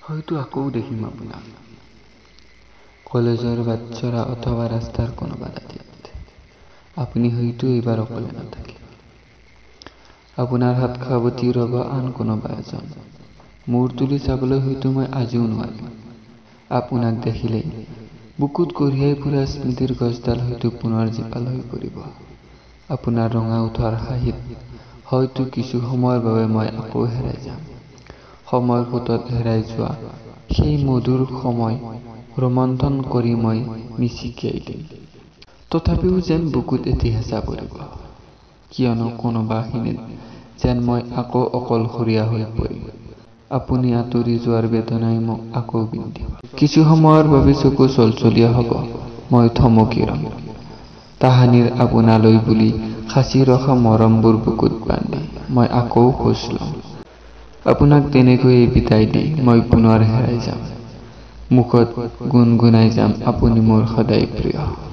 হয়তো আকৌ দেখিম আপোনাক, কলেজৰ বাটচ'ৰা অথবা ৰাস্তাৰ কোনোবা দাঁতিত। আপুনি হয়তো এইবাৰ অকলে নাথাকিব। আপোনাৰ হাত সাৱটি ৰ'ব আন কোনোবা এজন। মূৰ তুলি চাবলৈ হয়তো মই আজিও নোৱাৰিম। আপোনাক দেখিলেই বুকুত কঢ়িয়াই ফুৰা স্মৃতিৰ গছডাল হয়তো পুনৰ জীপাল হৈ পৰিব। আপোনাৰ ৰঙা ওঁঠৰ হাঁহিত হয়তো কিছু সময়ৰ বাবে মই আকৌ হেৰাই যাম। সময়ৰ সোঁতত হেৰাই যোৱা সেই মধুৰ সময় ৰোমন্থন কৰি মই মিচিকিয়াই দিম। তথাপিও যেন বুকুত এটি হেঁচা পৰিব। কিয়নো কোনোবাখিনিত যেন মই আকৌ অকলশৰীয়া হৈ পৰিম। আপুনি আঁতৰি যোৱাৰ বেদনাই মোক আকৌ বিন্ধিব। কিছু সময়ৰ বাবে চকু চলচলীয়া হ'ব, মই থমকি ৰ'ম। তাহানিৰ আপোনালৈ বুলি সাঁচি ৰখা মৰমবোৰ বুকুত বান্ধি মই আকৌ খোজ ল'ম। আপোনাক তেনেকৈয়ে বিদায় দি মই পুনৰ হেৰাই যাম। মুখত গুণগুণাই যাম, আপুনি মোৰ সদায় প্ৰিয়।